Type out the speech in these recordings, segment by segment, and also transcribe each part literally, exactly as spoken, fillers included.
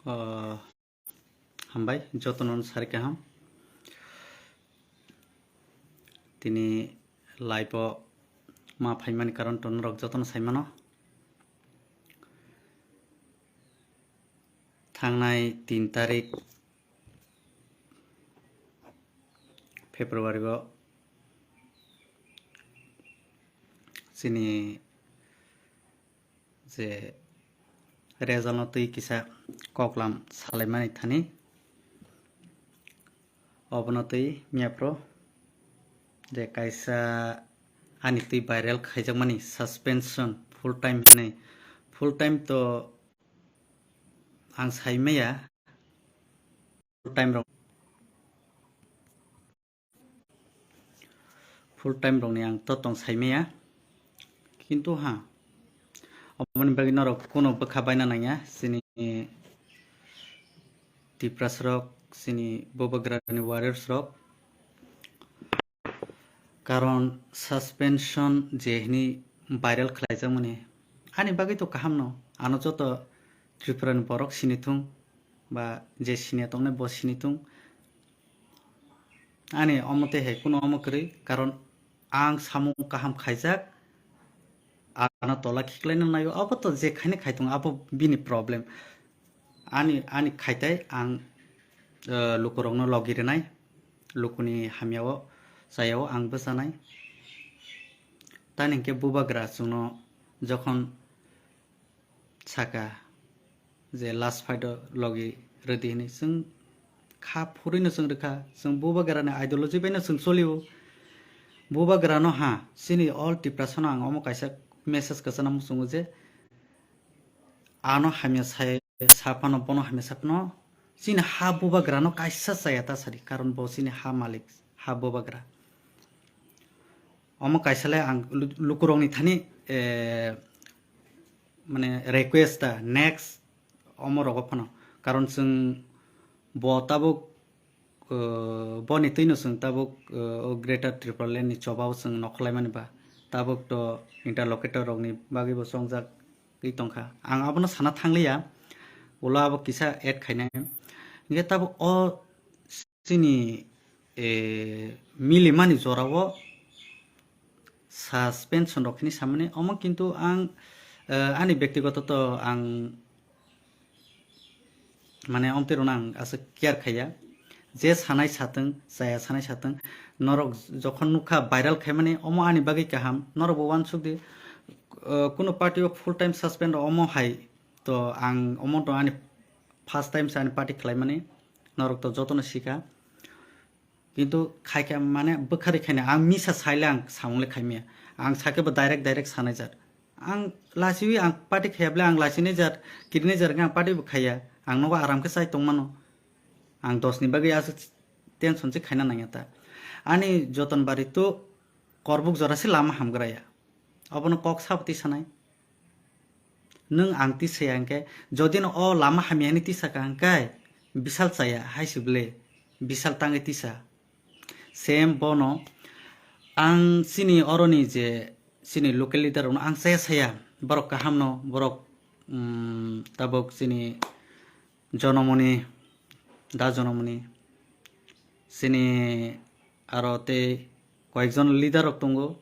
O, hambai, jotono sari kaham. Tini live o ma phaimani karon to norok jotono saimano. Thangnai tin tarik February o chini je result no twi kisa koklam salaimani thani, obono twi miyaphro je kaisa ani twi viral khaijakmani suspension full time hinwi. Full time to ang saimaya, full time rok full time rokni ang to tong saimaya, kintu ha, aboni bagwi norok kuno bwkha baina nangya chini Tiprasrok, chini Bubagrani warriors rok, karon suspension je hini viral khlaijakmani ani bagwi to kaham no, ano joto Tripurani borok sinithung ba je siniya tongnai bo sinithung. Ani omo tei hai kuno omo kwrwi, karon ang samung kaham khaijak, ano tola khiklaina naio, abo to je khaini khaitung, abo bini problem. Ani, ani khaitai ang, eh, lukurokno logi rwnai, lukuni hamyao chayao ang bwchanai. Tani hinkhe Bubagra chwngno jokhon saka je last fight o logi rwdi hinwi, chwng kha phurwino chwng rwkha, chwng Bubagrani ideology baino chwng cholio. Bubagrano ha, chini all Tiprasano ang omo kaisa message kwchana muchungo je ano hamya sai saphano, bono hamya saphano, chini ha Bubagrano kaisa chaya ta sadi, karon bo chini ha malik, ha Bubagra. Omo kaisa le ang lu-, lukurokni thani, eh, mane request ta next omo rogo phano, karon chwng bo tabuk, eh, boni twino chwng tabuk, eh, o Greater Tipraland ni chobao chwng nokhorlaimani ba, tabuk to interlocutor rokni bagwi bo chongjak tongkha. Ang abono sana thangliya, ulo abo kisa add khainai. Hinkhe tabuk o chini, eh, milimani jorao suspension rok hinwi samani omo, kintu ang, eh, ani bektigoto to ang mane omtwi rwno ang aswk care khaiya. Je sanai satwng, chaya sanai satwng, norok jokhon nukha viral khaimani, omo ani bagwi kaham, norok bo uansuk di, eh, kunu party o full time suspend omo hai to ang omo to ani first time se ani party khlaimani, norok to jotono sikha. Kintu khaikha mane bwkharwi khaina ang misa saile ang samung le khaimaya. Ang sakhe bo direct direct sanai jat. Ang lachiwi ang party khaiya bwle ang lachinai jat, kirinai jat ang party bo khaiya. Ang nogo aram khe chai tongmano. Ang dos ni bagwi aswk tension se khaina nangya ta. Ani joton bari to korbuk jora se lama hamgraya. Obono kok sabo tisanai. Nwng ang tisaya hwnkhe, jodi no o lama hamya hinwi tisaka hwnkhe, bisal chaya hai se bwle, bisal tangwi tisa. Same bono ang chini oroni je chini local leader rokno ang chaya saya, borok kaham no, borok, um, tabuk chini Jonomoni, Da Jonomoni, chini aro tei koyekjon leader rok tongo.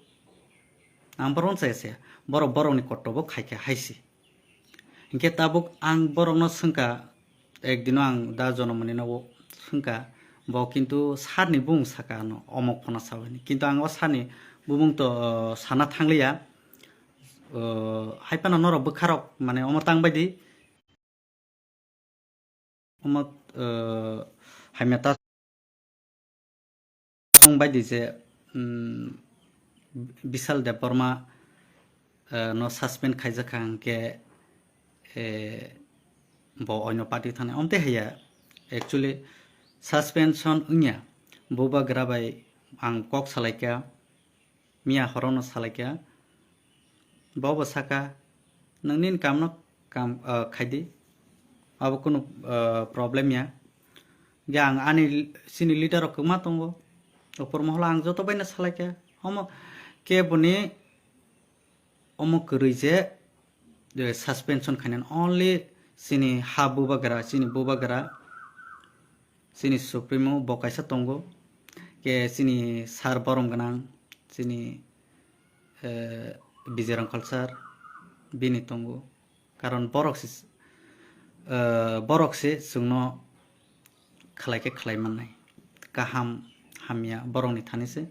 Ang borokno chaya saya, borok borokni kotobo khaikha hai se. Hinkhe tabuk ang borokno swngkha, ekdino ang Da Jonomoni no swngkha, bo kintu sir ni bumung saka ano, omok phano sao hwnwi. Kintu ang o sir ni bumung to, uh, sana thangliya, uh, hai phano norok bwkharok mane omo tang bai di. Omo, eh, hamya ta tong bai di je, mm, Bishal Debbarma, eh, no suspend khaijak kha hwnkhe, eh, bo oino party thani. Omte haya, actually, suspension wngya. Bubagra bai ang kok salaikha. Miya horono salaikha, bo bo saka, "Nwng nini kamno kam, ah, khaidi, abo kunu, ah, problem ya." Ge ang ani chini leader rok kwma tongo, opor moholo ang joto baino salaikha, omo keboni omo kwrwi je, je suspension khainani only Chini ha bubagra, chini bubagra, chini supremo bo kaisa tongo, ke chini sir borom gwnang, chini, eh, Bijay Rangkhal sir, bini tongo. Karon borok se, eh, borok se chwngno khlai khe khlai mannai. Kaham hamya borokni thani se.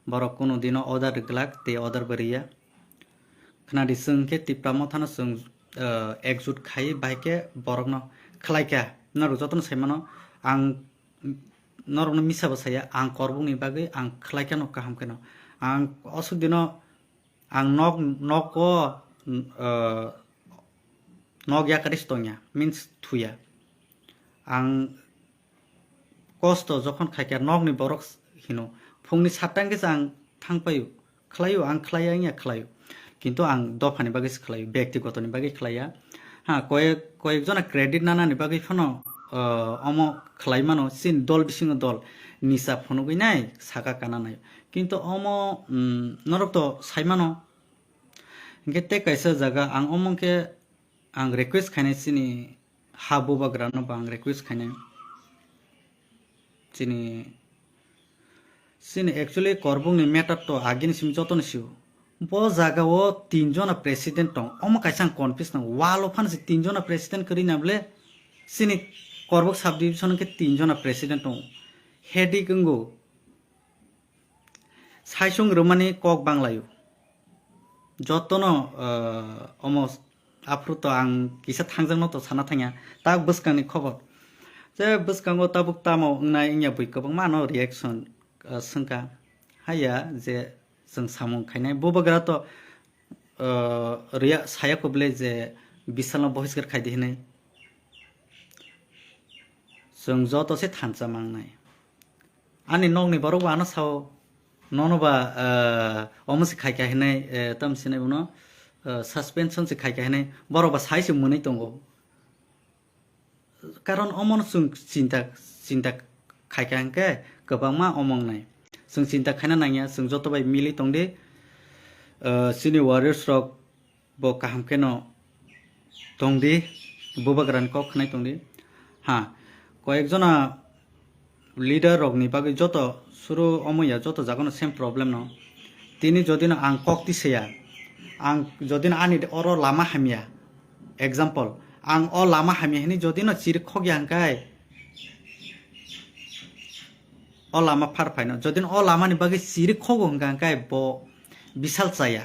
Borok kunu dino order rwglak tei order bo rwya. Khnadi chwng khe Tipra Mothano chwng, eh, ekjut khai bai khe borokno khlai kha. Norok jotono sai mano, ang norokno misa bo saya, ang Korbukni bagwi ang khlai kheno kaham kheno. Ang osuk dino ang nok, nogo, eh, nok yakari se tongya, means thuya. Ang kosto jokhon khaikha nokni borok hino, phungni satta hwnkhe se ang thangpaio, khlaio, ang khlaiya wngya khlaio. Kintu ang dophani bagwi se khlaio, bektigotoni bagwi khlaiya. Ha, koyek, koyek jona credit nanani bagwi phano, ah, omo khlai mano, chini dol bisingo dol nisa phunugwi nai, saka kana nai. Kintu omo, mm, norok to sai mano. Hinkhe tei kaisa jaga ang omo khe ang request khainai chini ha bubagrano bo ang request khainai. Chini, chini actually Korbukni matter to agini simi jotono sio. Bo jaga o tin jona president tong. Omo kaisa ang confuse nang. Wall o phano se tin jona president kwrwi na bole. Chini Korbuk subdivision khe tin jona president tong. Headache wngo. Saisung rwmani kok banglaio. Jotono, eh, omo aphuru to ang kisa thangjakno to sana thangya. Tak bwskangni khobor. Je bwskango tabuk tamo wngnai wngya bui kwbangma ano reaction, eh, swngkha. Haiya je chwng samung khainai. Bubagra to, eh, riya saya kubule je bisalno bohiskar khaidi hinwi. Chwng joto se thansa mangnai. Ani nokni borok bo ano sao, nono ba, eh, omo se khaikha hinwi, eh, tamo sinai bono, eh, suspension se khaikha hinwi borok ba sai se mwnwi tongo. Karon omono chwng chinta, chinta khaikha hinkhe kwbangma omo wngnai. Chwng chinta khaina nangya, chwng joto bai mili tongdi. Eh, chini warriors rok bo kaham kheno tongdi, bubagrani kok khnai tongdi. Ha, koyek jona leader rokni bagwi joto suru omo ya, joto jagano same problem no. Tini jodi no ang kok tisaya, ang jodi no ani oro lama hamya, example, ang o lama hamya hini jodi no chiri khokya hwnkhe, o lama phar phaino, jodi no o lamani bagwi chiri khogo hwnkha hwnkhe bo bisal chaya.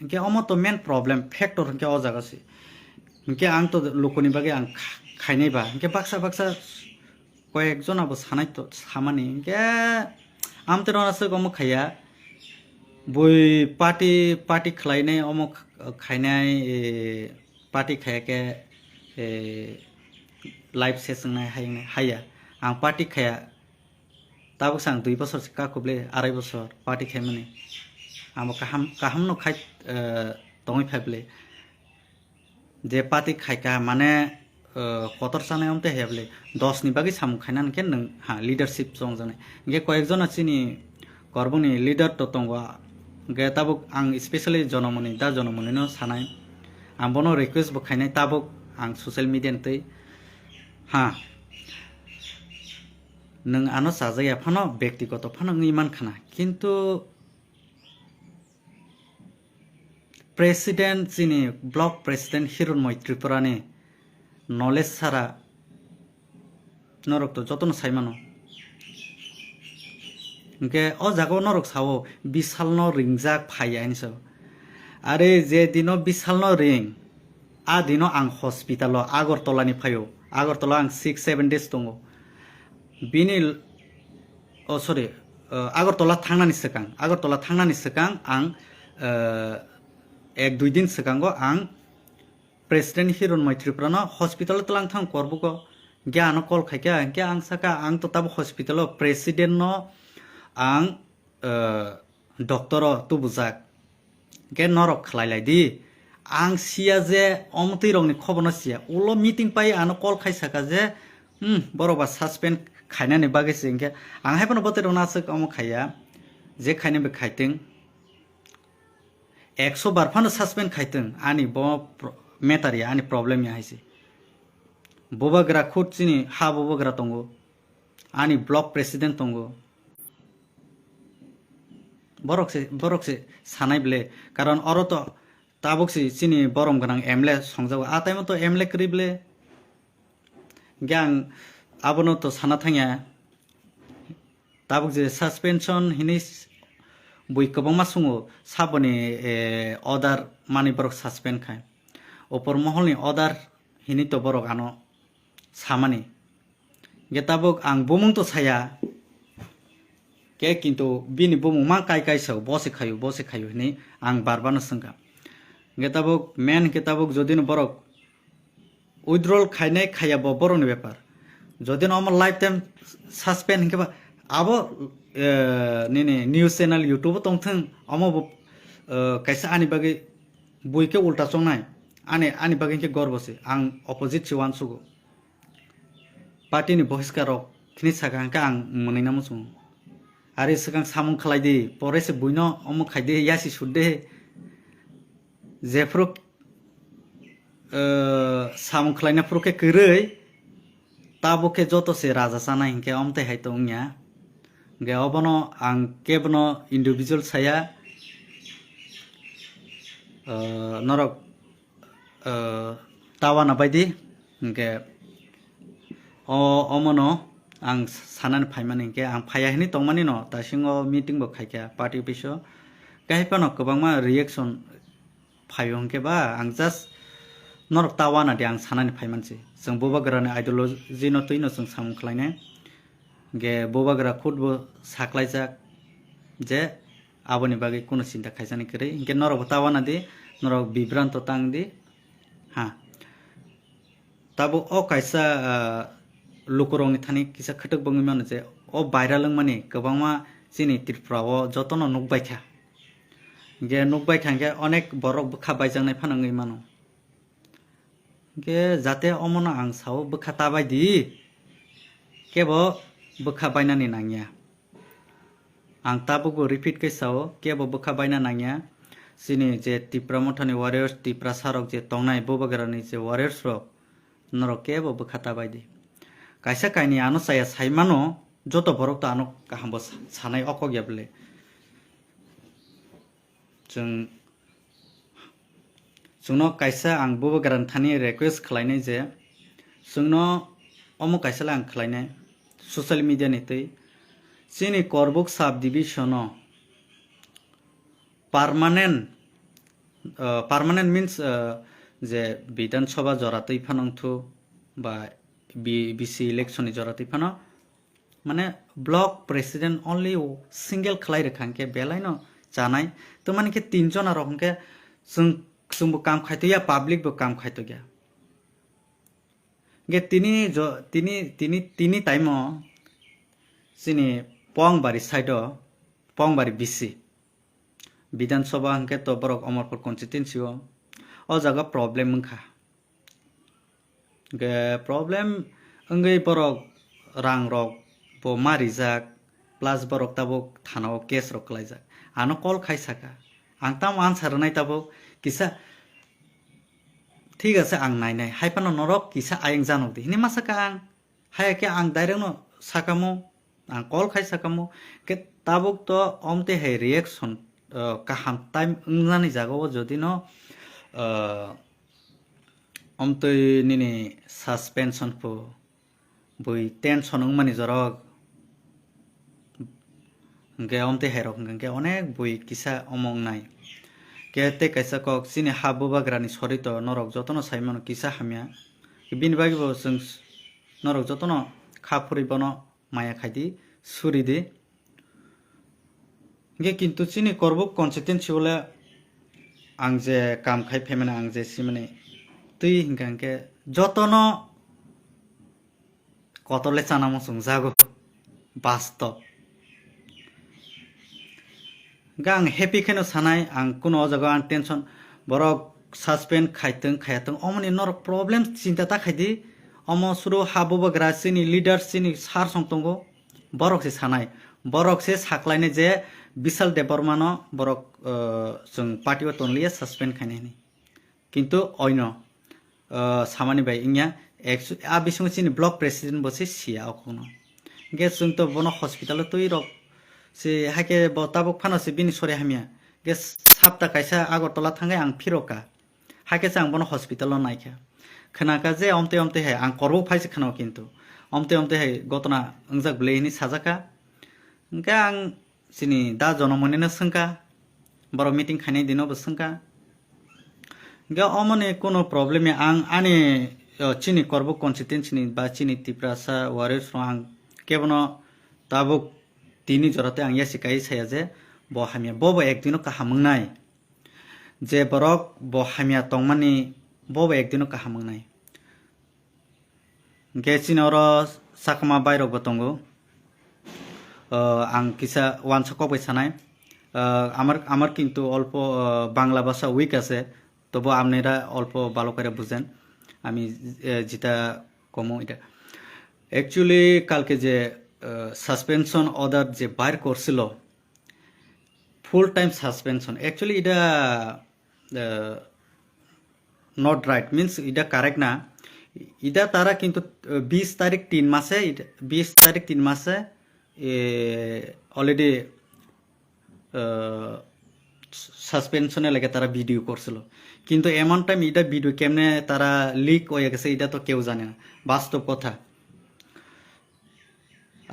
Hinkhe omo to main problem, factor hinkhe o jaga se. Hinkhe ang to lukuni bagwi ang kha-, khainai ba. Hinkhe baksa baksa koyek jona bo sanai to samani. Hinkhe amtwino aswk omo khaiya. Bui party, party khlainai omo kh-, khainai, eh, party khaiya khe, eh, life se swngnai hai, haiya. Ang party khaiya. Tabuk se ang dui bosor se kaku ble, arai bosor party khaimani. Amo kaham, kaham no khai, eh, tongwi phai ble. Je party khaika mane, eh, kotor chanai omte haya ble. Dos ni bagwi samung khaina hwnkhe nwng, ha, leadership chongjaknai. Hinkhe koyek jona chini Korbukni leader to tongo. Hinkhe tabuk ang specially Jonomoni, da Jonomoni no sanai. Ang bono request bo khainai tabuk ang social media ni twi. Ha. Nwng ano chajakya phano, bektigoto phano wngwi mankhana, kintu president, chini block president Hironmoi Tripurani knowledge sara norok to jotono saimano. Hinkhe o jagao norok sao, Bisalno ringjak phaiya hinwi sao. Are je dino Bisalno ring, a dino ang hospital o Agartala ni phaio. Agartala ang six seven days tongo. Bini, oh, sorry, uh, Agartala thangnani swkang, Agartala thangnani swkang ang, uh, ek dui din swkango ang President Hironmoi Tripura no hospital o twlang thang Korbugo. Hinkhe ano call khaikha, hinkhe ang saka ang to tabo hospital o president no ang, uh, doctor o tubujak. Hinkhe norok khlai lai di. Ang siya je omtwi rokni khobor no siya. Ulo meeting pai ano call khai saka je, hmm, borok ba suspend khainani bagwi se hinkhe ang hai phano bwtwi rokno aswk omo khaiya. Je khainai bai khaitwng. Ekso bar phano suspend khaitwng. Ani bo pro-, matter ya, ani problem ya hai se. Bubagra khud chini ha bubagra tongo, ani block president tongo. Borok se, borok se sanai ble, karon oro to tabuk se chini borom gwnang M L A songjago, a time o to M L A kwrwi ble. Hingke ang abono to sana thangya. Tabuk je suspension hini s-, bui kwbangma sungo saboni, eh, order mani borok suspend khai. Upor moholni order hini to borok ano samani. Hingke tabuk ang bumung to saya. Ke kintu bini bumung ma kai kai sao, bo se khayo, bo se khayo hini ang bar bar no swngkha. Hingke tabuk main hingke tabuk jodi no borok withdrawal khainai khaiya bo borokni bepar. Jodi no omo lifetime suspend hinkhe ba abo, eh, nini news channel YouTube o tongthwng, omo bo, eh, kaisa ani bagwi bui khe ulta chongnai, ani, ani bagwi khe gorbo se, ang opposite se uansugo. Party ni bohiskar rok khini saka hinkhe ang mwnwi na muchungo. Ari swkang samung khlai di, pore se buino omo khai di, yasi sut de. Jephuru, eh, samung khlaina phuru khe kwrwi, tabuk khe joto se raja chanai hinkhe omtwi hai to wngya. Hingke obono ang kebono individual saya, eh, norok, eh, tawana baidi, hingke o, omono ang sanani phaimani hinkhe ang phaiya hinwi tongmani no, tasingo meeting bo khaikha party office o, kaiphano kwbangma reaction phaio hinkhe ba, ang just norok ta wana di ang sanani phaimansi. Chwng bubagrani ideology no twi no chwng samung khlainai. Hingke bubagra khud bo saklaijak je aboni bagwi kunu chinta khaijani kwrwi. Hingke norok bo ta wana di, norok bibranto tang di. Ha. Tabuk o kaisa, ah, lukurokni thani kisa khwtwk bwngwi mano je o viral wngmani kwbangma chini Tripura o jotono nukbaikha. Hingke nukbaikha hingke onek borok bwkha baijaknai phano wngwi mano. Hingke jate omono ang sao bwkha ta bai di, kebo bwkha bainani nangya. Ang tabukbo repeat khe sao, kebo bwkha baina nangya. Chini je Tipra Mothani warriors, Tiprasa rok je tongnai, bubagrani je warriors rok, norok kebo bwkha ta bai di. Kaisa kainwi ano chaya sai mano, joto borok to ano kaham bo sa-, sanai o kok ya bwle. Chwng, chwngno kaisa ang bubagrani thani request khlainai je, chwngno omo kaisa le ang khlainai social media ni twi. Chini Korbuk sub division o permanent, uh, permanent means, uh, je Bidhan Sabha jora twi phano wngthu ba B-, B C election ni jora twi phano, mane block president only single khlai rwkha hwnkhe belai no chanai. To mani khe tin jona rok hwnkhe chwng, chwngbo kam khaitokya, public bo kam khaitokya. Hwnkhe tini jo-, tini, tini, tini time o chini Pongbari side o, Pongbari B C, Bidhan Sabha hwnkhe to borok Amarpur constituency o, o jaga problem wngkha. Hwnkhe problem wngwi borok rang rok bo ma rijak, plus borok tabuk thana o case rok khlaijak. Ano call khai saka, ang tamo answer rwnai tabuk kisa, thik ase ang nainai, hai phano norok kisa ayang janok di hinwi ma saka ang. Haya khe ang direct no sakamo, ang call khai sakamo, khe tabuk to omtwi hai reaction, uh, kaham time wngnani jaga o jodi no, uh, omtwi nini suspension pho bui tension wngmani jorok. Hwnkhe omtwi hai rok hwnkhe onek bui kisa omo wngnai. Khe tei kaisa kok chini ha bubagrani sorito norok jotono sai mano kisa hamya. Bini bagwi bo chwng s-, norok jotono kha phurwi bono maya khai di, suri di. Hwnkhe kintu chini Korbuk constituency o le ang je kam khai phaimani, ang je simani twi hwnkha hwnkhe jotono kotor le chana muchung jago, bastob. Hwnkhe ang happy kheno sanai, ang kuno o jaga ang tension, borok suspend khaitwng khayatwng, omoni norok problem chinta ta khaidi, omo suru ha bubagra chini leader chini sir song tongo, borok se sanai, borok se saklainai je Bishal Debbarma no borok, uh, chwng party o tonliya suspend khainai hinwi. Kintu oino ah, samani bai wngya. Actu-, a bisingo chini block president bo se siya o kokno. Hwnkhe chwng to bono hospital o twi rok se, haikhe bo tabuk phano se bini sori hamya. Hwnkhe sapta kaisa Agartala thangwi ang phirokha. Haikhe se ang bono hospital o naikha. Khwnakha je omtwi omtwi hai ang korbo phaise khwnao kintu. Omtwi omtwi hai gotona wngjak bwlai hinwi sajakha. Hwnkhe ang chini da Jonomoni no swngkha. Borok meeting khainai dino bo swngkha. Hwnkhe omoni kuno problem ya ang ani, o, chini Korbo constituency ni ba chini Tiprasa warriors rok ang kebono tabuk tini jora tei ang yasi kai saya je bo hamya, bo bo ekdino kaham wngnai. Je borok bo hamya tongmani bo bo ekdino kaham wngnai. Hwnkhe chini oro sakma bairokbo tongo. Ah, ang kisa uansa kok bai sanai. Ah, amar, amar kintu olpo, ah, Bangla bhasha weak ase, tobo apnara olpo bhalo kore bujen. Ami, eh, jeta komo eta. Actually, kalke je, ah, suspension order je bair korsilo, full time suspension. Actually, এটা, uh, not right, means এটা correct না. এটা তারা কিন্তু, uh, বিশ তারিখ তিন মাসে, এটা বিশ তারিখ তিন মাসে, এ, already, uh, suspension এ লাগে তারা ভিডিও করছিল। কিন্তু এমন টাইম এটা ভিডিও কেমনে তারা লিক হয়ে গেছে, এটা তো কেউ জানে না, বাস্তব কথা।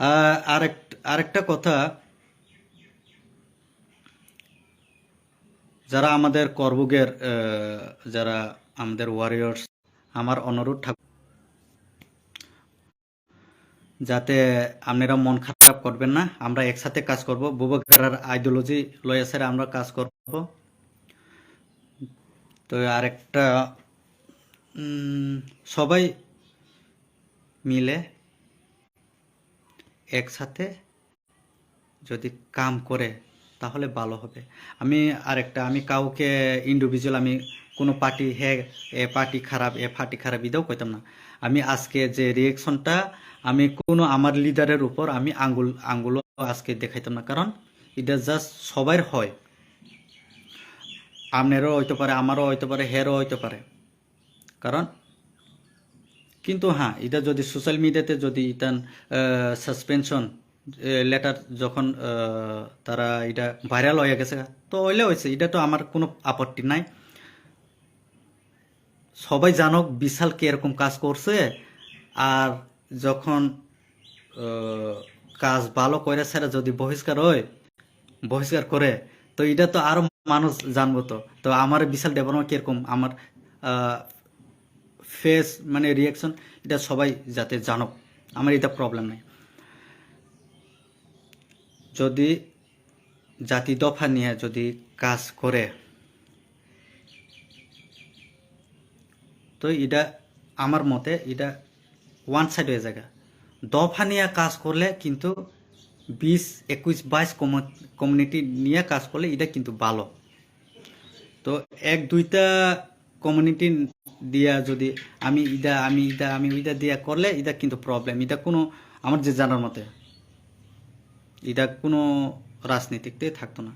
আহ, আরেক-, আরেকটা কথা, যারা আমাদের করবুগের, আহ, যারা আমাদের ওয়ারিয়র্স, আমার অনুরোধ থাকবে, যাতে আপনারা মন খারাপ করবেন না, আমরা একসাথে কাজ করব, বুবাগারার আইডিওলজি লয়া স্যার আমরা কাজ করব। তো আরেকটা, উম, সবাই মিলে একসাথে যদি কাম করে, তাহলে ভালো হবে। আমি আরেকটা, আমি কাউকে ইন্ডিভিজুয়াল, আমি কোনো পার্টি, হ্যাঁ, এ পার্টি খারাপ, এ পার্টি খারাপ, এটাও কইতাম না। আমি আজকে যে রিয়েকশনটা, আমি কোনো আমার লিডারের উপর আমি আঙ্গুল, আঙ্গুলও আজকে দেখাইতাম না, কারণ এটা জাস্ট সবার হয়। আপনারও হইতে পারে, আমারও হইতে পারে, হেরও হইতে পারে। কারণ কিন্তু হ্যাঁ, এটা যদি সোশ্যাল মিডিয়াতে যদি ইতান, আহ, সাসপেনশন, এ, লেটার যখন, আহ, তারা এটা ভাইরাল হয়ে গেছে, তো হইলে হয়েছে, এটা তো আমার কোনো আপত্তি নাই। সবাই জানুক বিশাল কিরকম কাজ করছে। আর যখন, আহ, কাজ ভালো করে সেটা যদি বহিষ্কার হয়, বহিষ্কার করে, তো এটা তো আরো মানুষ জানবো তো। তো আমার বিশাল দেববর্মা কিরকম, আমার, আহ, ফেস, মানে, রিয়াকশন, এটা সবাই যাতে জানুক, আমার এটা প্রবলেম নাই। যদি জাতি দফা নিয়ে যদি কাজ করে, তো এটা আমার মতে এটা ওয়ান সাইড হয়ে যায়। দফা নিয়ে কাজ করলে কিন্তু বিশ, একুশ, বাইশ কমিউনিটি নিয়ে কাজ করলে এটা কিন্তু ভালো। তো এক দুইটা কমিউনিটি দিয়া যদি আমি ইদা, আমি ইদা, আমি ওইদা দিয়া করলে এটা কিন্তু প্রবলেম। এটা কোনো, আমার যে জানার মতে, এটা কোনো রাজনীতিতে থাকতো না।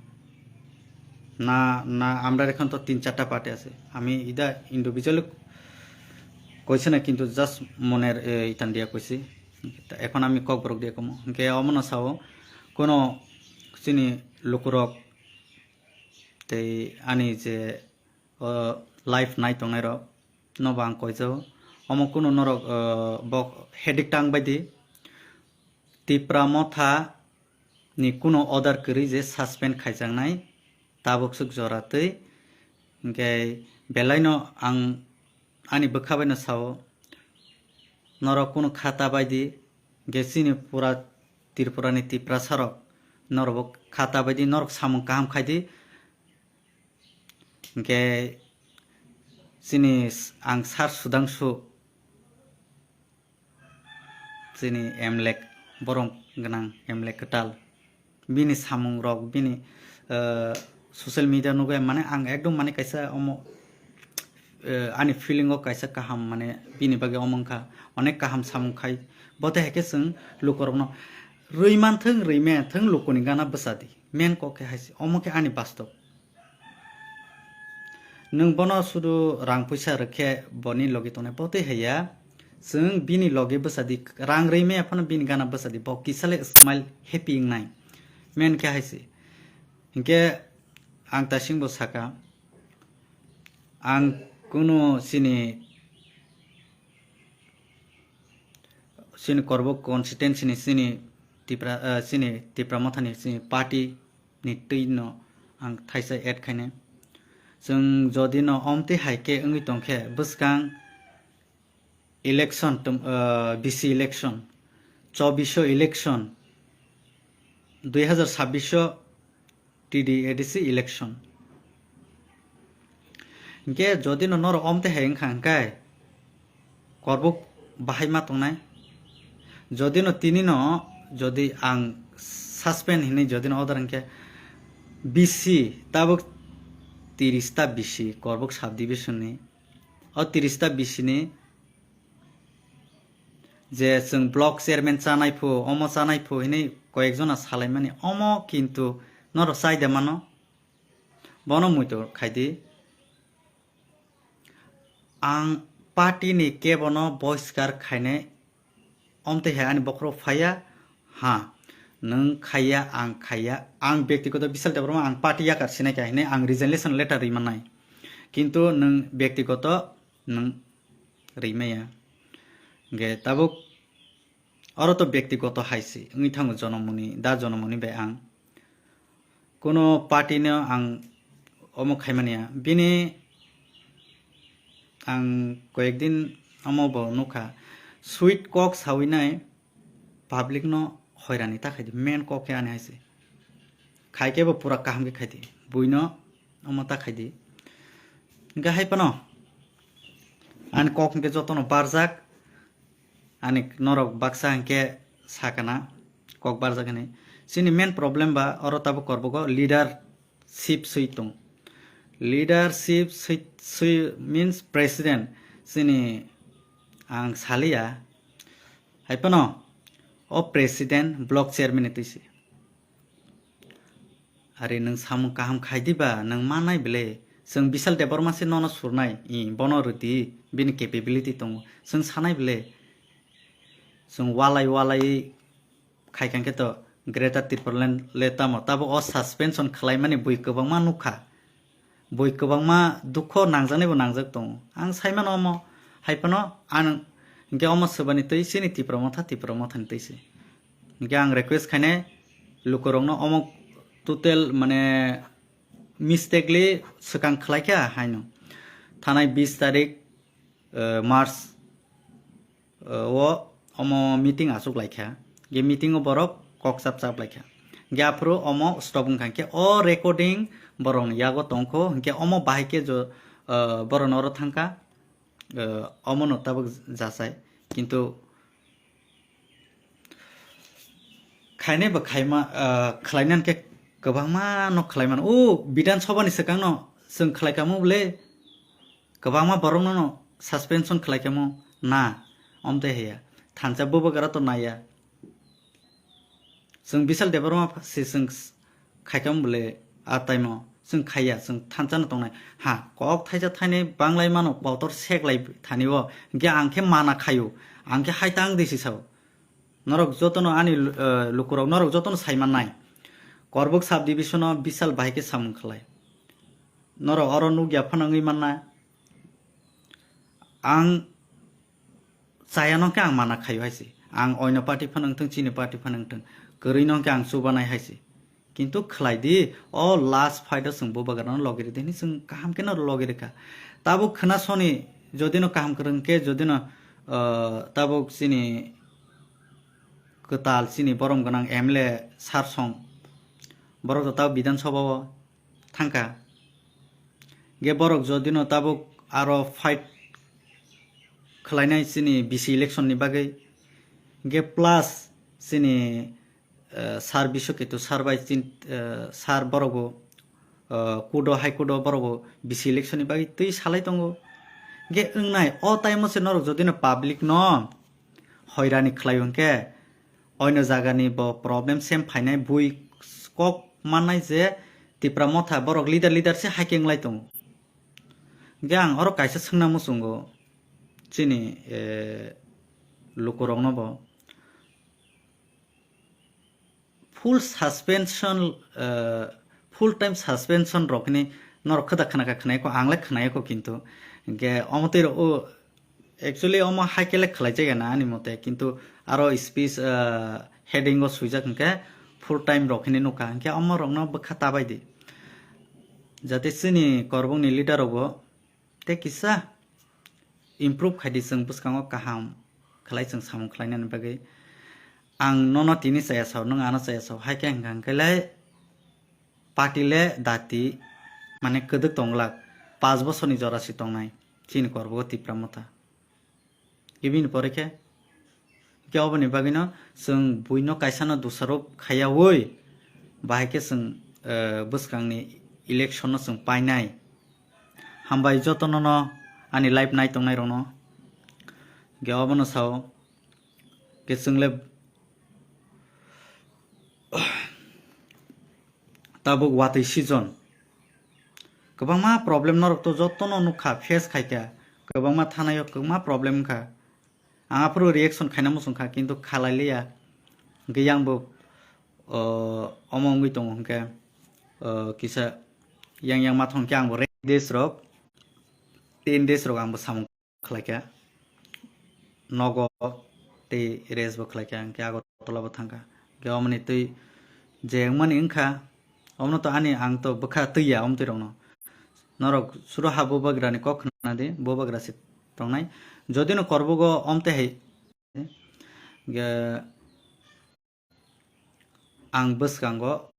না, না, আমরা এখন তো তিন চারটা পার্টি আছে। আমি এটা ইন্ডিভিজুয়ালি কইছি না, কিন্তু জাস্ট মনের, এ, ইতান দিয়া কইছি। তা এখন আমি ককবরক দিয়া কমো। Hwnkhe omono sao, kono chini lukurok tei ani je, o, live nai tongnai rok no bo ang koijago. Omo kunu norok, o, bok hedik tang bai di. Tipra Motha ni kunu order kwrwi je suspend khaijaknai tabuk swk jora twi. Hwnkhe belai no ang ani bwkha bai no sao, norok kunu khata bai di, hwnkhe chini pura Tripura ni Tiprasa rok norok bo khata bai di, norok samung kaham khai di. Hwnkhe chini s-, ang sar Sudhangshu, chini M L A, borok gwnang M L A kwtal, bini samung rok, bini, eh, social media nugwi mane ang ekdom mane kaisa omo, eh, ani feeling o kaisa kaham mane bini bagwi omo wngkha, onek kaham samung khai. Bote hai khe chwng lukurokno rwi manthwng, rwi manthwng lukuni gana bwsa di, main kok khe hai se, omo khe ani bastob. Nwng bono sudu rang puisa rwkhe boni logi tongnai, bo tei haiya. Chwng bini logi bwsadi, rang rwi maya phano bini gana bwsadi, bo kisale smile happy wngnai. Men khe hai se. Hinkhe ang tasingbo saka, ang kunu chini, chini Korbuk constituency ni chini Tipra, eh, chini Tipra Mothani chini party ni twi no ang thaisa add khainai. Chwng jodi no omtwi hai khe wngwi tongkhe, bwskang election, tum-, ah, B C election, chobbish election, dui hazar sabbish T D A D C election. Hinkhe jodi no norok omtwi hai wngkha hinkhe, Korbuk bahai ma tongnai. Jodi no tini no, jodi ang suspend hinwi jodi no order hinkhe, B C tabuk tiris ta B C Korbuk subdivision ni. O tiris ta B C ni je chwng block chairman chanai phu, omo chanai phu hinwi koyek jona salaimani, omo kintu norok chai de mano. Bono muitu khai di. Ang party ni kebo no boiskar khainai, omtwi hai ani bokhorok phaiya, ha, nwng khaiya, ang khaiya, ang byaktigoto Bishal Debbarma ang party yakar sinai kha hinwi ang resignation letter rwi mannai. Kintu nwng byaktigoto nwng rwi maya. Hinkhe tabuk oro to byaktigoto hai se wngwi thango, jonomoni, da jonomoni bai ang. Kuno party no ang omo khaimani ya. Bini ang koyek din omo bo nukha. Sweet kok sawi nai public no hoirani ta khai di. Main kok khe ani hai se. Khai khe bo pura kaham khe khai di. Buino omo ta khai di. Hinkhe hai phano ani kok hinkhe jotono barjak. Ani norok baksa hinkhe sakana kok barjak hinwi. Chini main problem ba oro tabuk Korbugo leadership swi tong. Leadership swi, swi means president. Chini ang saliya. Hai phano o president block chairman ni twi se. Are nwng samung kaham khai di ba, nwng manai bele. Chwng Bishal Debbarma se nono surnai, i, bono rwdi, bini capability tongo. Chwng sanai bele. Chwng walai walai khai kha khe to Greater Tipraland le tamo. Tabuk o suspension khlaimani bui kwbangma nukha. Bui kwbangma dukho nangjaknai bo nangjak tongo. Ang saimano omo, hai phano ang hinkhe omo swbani twi chini Tipra Motha, Tipra Mothani twi se. Hinkhe ang request khainai lukurokno omo total mane mistakenly swkang khlaikha haino. Thanai bis tarik, eh, March, eh, o omo meeting achuk laikha. Ge meeting o borok kok chap chap laikha. Ge aphuru omo stop wngkha khe o recording borokni yago tongkho, hinkhe omo bahai khe jo, eh, borokno oro thangkha. Eh, omono tabuk jasai, kintu khainai bo khaima, ah, khlainani khe kwbangma no khlai mano. O Bidhan Sabha ni swkang no chwng khlai kamo bole, kwbangma borok no no suspension khlai kamo na, omte heya. Thansa bubagra to naya. Chwng Bishal Debbarma se chwng s-, khaikha bole a time o chwng khaiya, chwng thansa no tongnai. Ha, kok thaisa thainwi banglai mano, kotor seklai thani o. Hinkhe ang khe mana khaio, ang khe hai tang disi sao. Norok jotono ani lu-, eh, lukurok norok jotono sai mannai. Korbuk subdivision o Bishal bahai khe samung khlai. Norok oro nukya phano wngwi manna. Ang chaya no khe ang mana khaio hai se. Ang oino party phano wngthung, chini party phano wngthung. Kwrwi no khe ang chubanai hai se. Kintu khlai di, o last fight o chwng bubagra no logi rw di hinwi chwng kaham khe no logi rwkha. Tabuk khwna soni, jodi no kaham kwrwng khe, jodi no, uh, tabuk chini kwtal, chini borom gwnang M L A sar song, borok to tabuk Bidhan Sabha o thangkha. Ge borok jodi no tabuk aro fight khlainai chini B C election ni bagwi. Ge plus chini, eh, sir Biswa Ketu sir bai chin, eh, sir borok bo, eh, court o, High Court o borok bo B C election ni bagwi twi salai tongo. Ge wngnai o time o se norok jodi no public no hoirani khlai hwnkhe, oino jagani bo problem sem phainai bui kok mannai je Tipra Motha borok leader leader se hai khe wnglai tongo. Hingke ang oro kaisa swngna muchungo chini, eh, lukurokno bo. Full suspension, eh, full time suspension rok hini norok khwda khna kha khnaiko, ang le khnaiko kintu. Hingke omo twi rok o, actually omo hai khe le khlai jaya na ani mote, kintu aro speech, eh, heading o swijak hingke full time rok hini nukha, hingke omo rokno bwkha ta bai di. Jate chini korbongni leader rok bo tei kisa improve khai di, chwng bwskango kaham khlai chwng samung khlainani bagwi. Ang nono tini chaya sao, nwng ano chaya sao, hai khe hwnkha hwnkhe lai party le dati, mane kwdwk tong glak, paanch bosorni jora se tongnai chini korbogo Tipra Motha. Ibini pore khe Hingke oboni bagwino chwng buino kaisano dusarop khaiyaui, bahai khe chwng, eh, bwskangni election no chwng painai. Hambai jotono no ani live nai tongnai rokno. Hingke obono sao, hingke chwng le tabuk watwi season. Kwbangma problem norok to jotono nukha, face khaikha. Kwbangma thanaio kwbangma problem wngkha. Ang aphuru reaction khaina muchung kha, kintu khalai liya. Hingke yang bo, o, omo wngwi tongo hingke, o, kisa yang yang ma thong khe ang bo re-, days rok, ten days rok ang bo samung khlai kha. Nogo tei rest bo khlai kha, hingke Agartala bo thang kha. Hingke omoni twi je wngmani wngkha, omono to ani ang to bwkha twi ya, omo twi rokno. Norok suro ha bubagrani kok khna di, bubagra se tongnai. Jodi no korbogo omte hai, ge, ang bwskango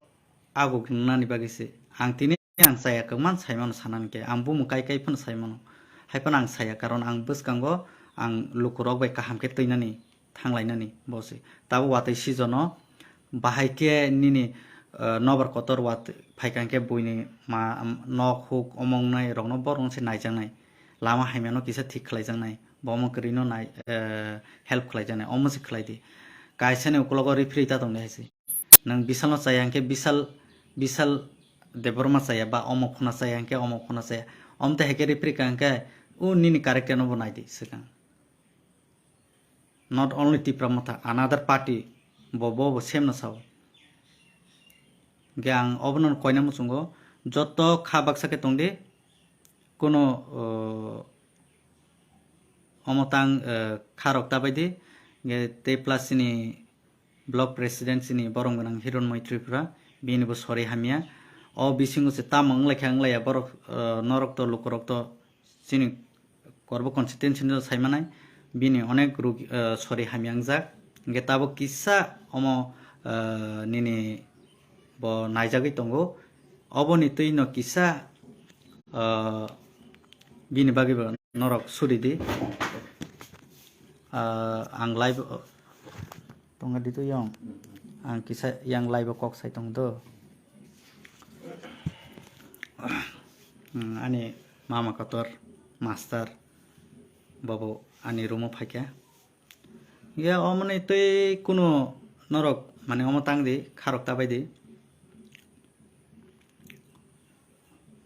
aguk wngnani bagwi se. Ang tini ang chaya kwkma sai mano sanani khe, ang bumung kai kai phano sai mano. Hai phano ang saya, karon ang bwskango ang lukurok bai kaham khe twinani, thanglainani bo se. Tabuk watwi season o bahai khe nini, eh, nobar kotor wat phaikha khe buini ma, nok huk omong nai rokno borok se naijaknai. Lama hamya no kisa thik khlaijaknai. Bo omo kwrwi no nai, eh, help khlaijaknai. Omo se khlai di. Kaisa ni ukologo referee ta tong di hai se. Nwng Bisal no chaya hwnkhe Bisal, Bisal Debbarma chaya ba omo phano chaya hwnkhe omo phano chaya. Omo tei hai khe referee ka hwnkhe o nini character no bo nai di swkang. Not only Tipra Motha, another party bo, bo, bo same no sao. Hwnkhe ang obono koina muchungo, joto kha baksa khe tong di, kuno, o, omo tang, eh, kha rok ta bai di, hwnkhe tei plus chini block president chini borom gwnang Hironmoi Tripura, bini bo sori hamya. O bisingo se tamo wnglaikha wnglaia borok, eh, norok to lukurok to chini Korbo constituency no sai manai, bini onek ruk, eh, sori hamya wngjak. Hingke tabuk kisa omo, eh, nini bo naijagwi tongo. Oboni twi no kisa, eh, bini bagwi bo norok suri di. Ah, ang live o tongo di to yong. Ang kisa yang live o kok sai tong do. Hmm, ani mama kotor master bobo ani room o phaikha. Ya omoni tei kuno norok mane omo tang di, kharok ta bai di.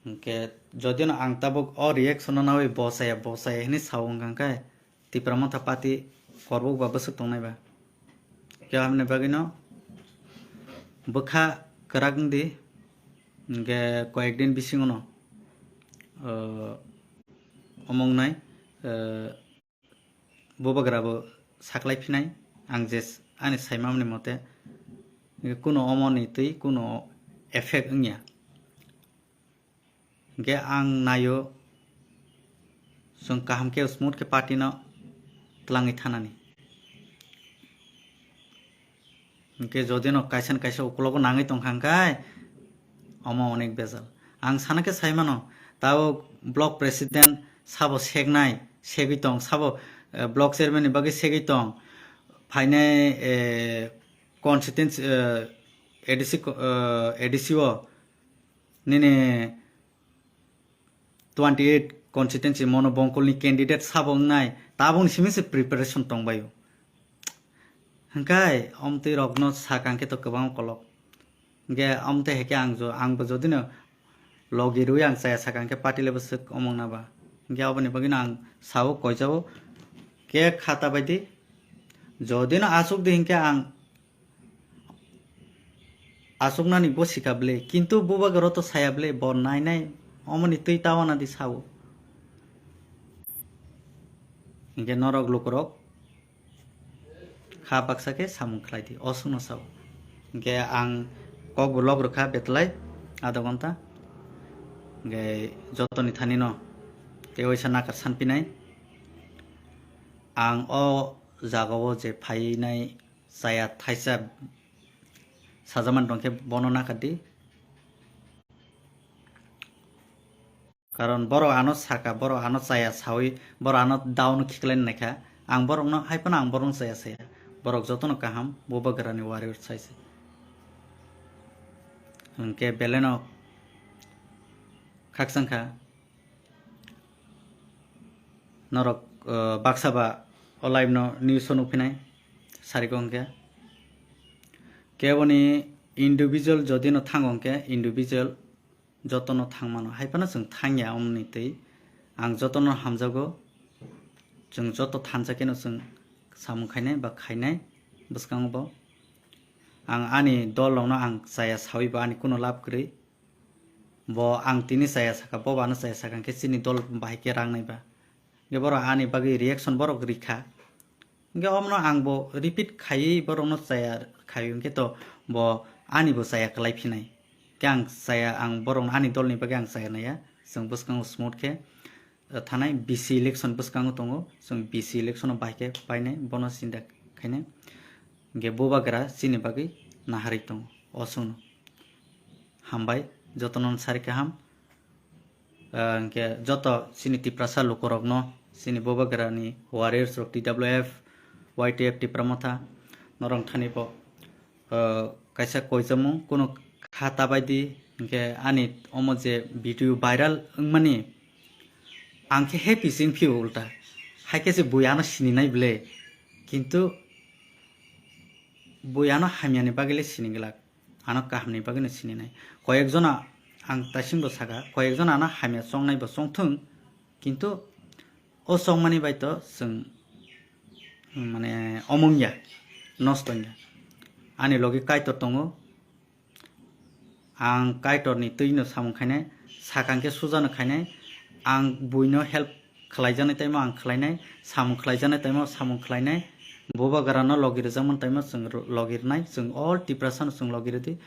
Hingke jodi no ang tabuk o reaction no nawi bosaya, bosaya hinui sao wngkha khe, Tipra Motha Party korbuk ba bwswk tongnai ba. Khe aboni bagwi no bwkha kwrak wng di, hingke koyek din bisingo no, o, omo wngnai, o, bubagra bo saklai phinai, ang je ani saimani mote, kuno omo ni twi kuno effect wngya. Hingke ang naio, chwng kaham khe smooth khe party no twlangwi thanani. Hingke jodi no kaisa ni kaisa ukulogo nangwi tongkha hingkai, omo onek bejal. Ang sana khe sai mano, tabuk block president sabo seknai, segwi tong, sabo, eh, block chairman ni bagwi segwi tong, phainai, eh, constituency, eh, A D C co-, eh, A D C o nini twenty eight constituency mono bongkolni candidate sabo wngnai, tabukni simi se preparation tongbaio. Hingkai omtwi rokno sakang khe to kwbang kolok. Hingke omtwi hai khe ang jo, ang bo jodi no logi rwi ang chaya sakang khe party le bwswk omong na ba. Hingke aboni bagwino ang sao koijao, ke kha ta bai di. Jodi no asuk di hingke ang asuknani bo sika ble, kintu bubagra to saya ble, bo nai nai omoni twi tawana di sao. Hingke norok lukurok kha baksa khe samung khlai di, o sungno sao. Hingke ang kok bo log rwkha betlai adha ghonta. Hingke jotoni thani no tei waisa nakar sanpinai. Ang o jagao je phainai chaya thaisa sajaman tongkhe bono nakar di. Karon borok ano saka, borok ano chaya sawi, borok ano down khiklai naikha. Ang borokno, hai phano ang borokno chaya saya. Borok jotono kaham, bubagrani warrior saise. Hwnkhe beleno khakchangkha. Norok, uh, baksa ba o live no news o nukphinai. Sariko hwnkhe. Keboni individual jodi no thango hwnkhe, individual jotono thangmano. Hai phano chwng thangya omoni twi. Ang jotono hamjago. Chwng joto thansa kheno chwng samung khainai ba khainai bwskango bo. Ang ani dol rokno ang chaya sawi ba ani kuno lab kwrwi. Bo ang tini chaya saka, bo bo ano chaya saka, hwnkhe chini dol bahai khe rang nai ba. Hwnkhe borok ani bagwi reaction borok rikha. Hwnkhe omono ang bo repeat khaiwi borokno chaya khaio, hwnkhe to bo ani bo chaya kwlai phinai. Hwnkhe ang chaya, ang borokno ani dolni bagwi ang chaya naiya. Chwng bwskango smooth khe, eh, thanai B C election bwskango tongo. Chwng B C election o bahai khe painai, bono sinda khainai. Hwnkhe bubagra chini bagwi naharwi tongo. O chwngno hambai, jotono sari kaham. Ah, hwnkhe joto chini Tiprasa lukurokno, chini bubagrani warriors rok, T W F, Y T F, Tipra Motha, norok thani bo, ah, kaisa koijamung, kunu kha ta bai di, hwnkhe ani omo je video viral wngmani, ang khe happy se wngphio ulta. Hai khe se bui ano sininai ble, kintu bui ano hamyani bagwi le sini glak. Ano kahamni bagwino sininai. Koyekjona ang taisinbo saka, koyekjona ano hamya chongnaibo chongthwng, kintu o chongmani bai to chwng, mane, omongya, nosto wngya. Ani logi Kaitor tongo, ang Kaitorni twino samung khainai, sakang khe sujano khainai, ang buino help khlaijaknai taimo ang khlainai, samung khlaijaknai taimo samung khlainai, bubagrano logi rwjakmani taimo chwng ro-, logi rwnai, chwng all Tiprasano chwng logi rwdi.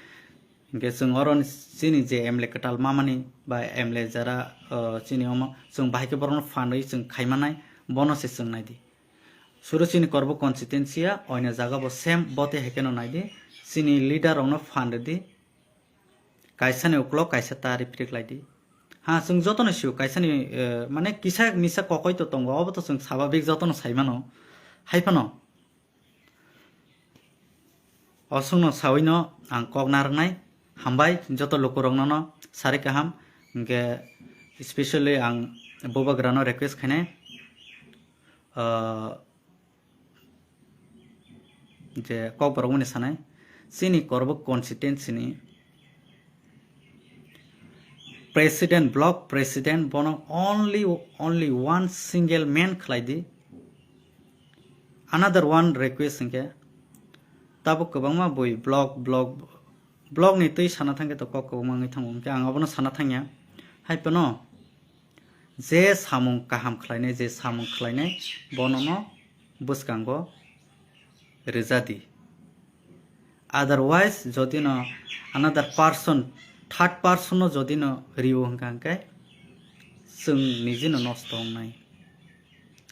Hwnkhe chwng oro chini je M L A kwtal mamani ba M L A jara, o, chini omo chwng bahai khe borokno phan rwi chwng khaimanai, bono se chwng naidi. Suru chini Korbo constituency ya, oino jaga bo same, bote hai kheno naidi, chini leader rokno phan rwdi, kaisani uklok kaisa ta riprik laidi. Ha, chwng jotono sio, kaisani, eh, mane kisa misa kokoi to tongo, obo to chwng sababik jotono saimano. Hai phano o chwngno sawino ang kok narwknai. Hambai joto lukurokno no sari kaham, hwnkhe specially ang bubagrano request khainai, ah, je kokborok mani sanai, chini Korbo constituency ni president, block president, bono only, only one single man khlai di. Another one request hwnkhe, tabuk kwbangma bui block, block, block ni twi sana thangkhe to kok kwbangma wngwi thango, hwnkhe ang abono sana thangya. Hai phano je samung kaham khlainai, je samung khlainai, bonono bwskango rwja di. Otherwise, jodi no another person, third person no jodi no riwo hwnkha hwnkhe, chwng niji no nosto wngnai.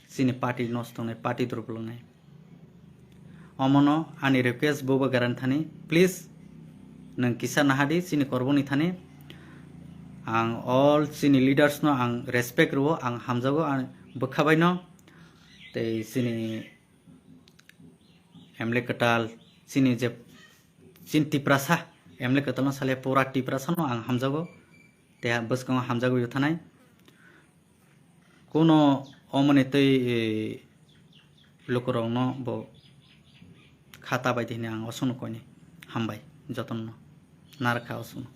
Chini party nosto wngnai, party durbol wngnai. Omono ani request bubagrani thani, please, nwng kisa nahadi chini Korboni thani. Ang all chini leaders no ang respect rwo, ang hamjago, ang bwkha bai no. Tei chini M L A kwtal, chini je, chini Tiprasa, M L A kwtal no sale pura Tiprasa no ang hamjago. Tei bwskango hamjagwi thanai. Kuno omoni twi, eh, lukurokno bo kha ta bai di hwnwi ang osokno koini hambai jotono narwkha osokno.